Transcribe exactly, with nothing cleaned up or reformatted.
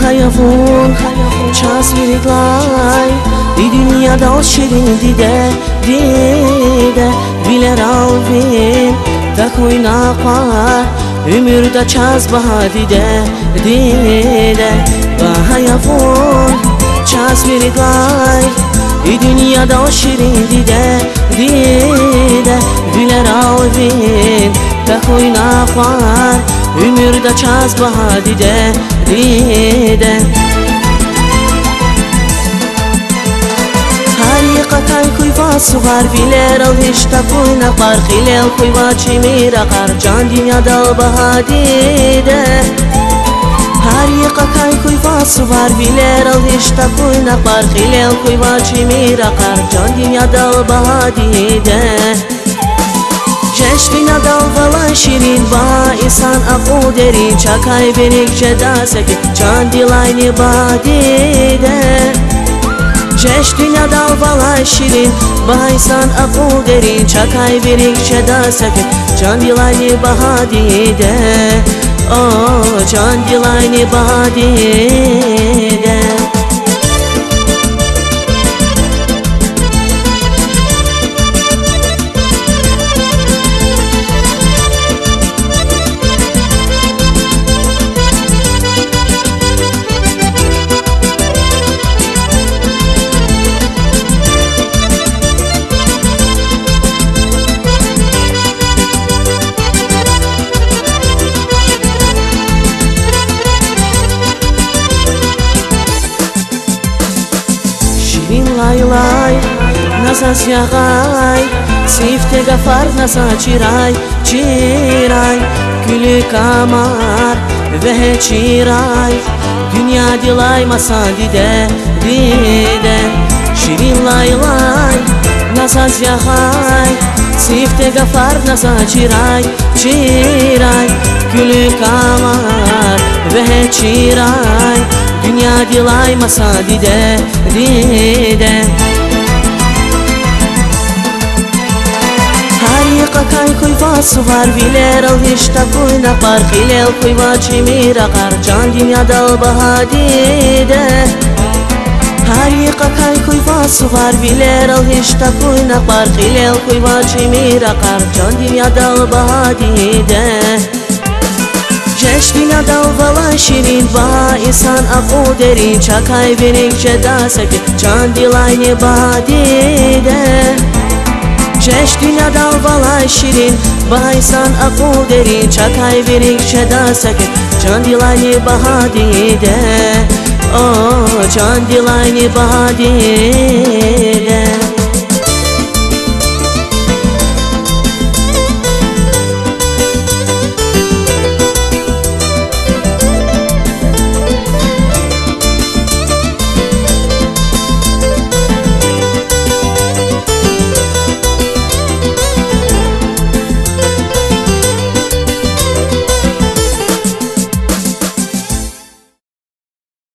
Аявун чаз виридалай и дуьньядал, ширин диде, диде, вилерал вил тахьуй накъвар, уьмуьрда чаз багьа диде, диде. Багьа я вун чаз виридалай и дуьньядал, ширин диде, диде, вилерал вил тахьуй накъвар, уьмуьрда чаз багьа диде, диде. Гьар йикъакай хьуй ваз сувар, вилерал гьич такуй накъвар, гъилел хьуй ваз чи ракъар, чан дуьньядал багьа диде. Гьар йикъакай хьуй ваз сувар, вилерал гьич такуй накъвар, гъилел хьуй ваз чи ракъар, чан дуьньядал багьа диде. Жеч дуьньядал валай ширин, багьа инсан, акьул дерин, чакай вилик жеда сефил, чандилайни багьа диде. Жеч дуьньядал валай ширин, багьа инсан, акьул дерин, чакай вилик жеда сефил, чандилайни багьа диде. О, чандилайни багьа диде. Ширин лайлай на заз ягъай, сифте гафар на заз чирай, чирай, куьлуь камар вегьез чирай, дуьньядилай масан диде, диде. Ширин лайлай на заз ягъай, сифте гафар на заз чирай, чирай, куьлуь камар вегьез чирай, дуьньядилай масан диде, диде. Гьар йикъакай хьуй ваз сувар, вилерал гьич такуй накъвар, гъилел хьуй ваз чи ракъар, чан дуьньядал багьа диде. Гьар йикъакай хьуй ваз сувар, вилерал гьич такуй накъвар, гъилел хьуй ваз чи ракъар, чан дуьньядал багьа диде. Жеч дуьньядал валай ширин, багьа инсан, акьул дерин, чакай вилик жеда сефил, чандилайни багьа диде. Жеч дуьньядал валай ширин, багьа инсан, акьул дерин, чакай вилик жеда сефил, чандилайни багьа диде. О, чандилайни багьа диде.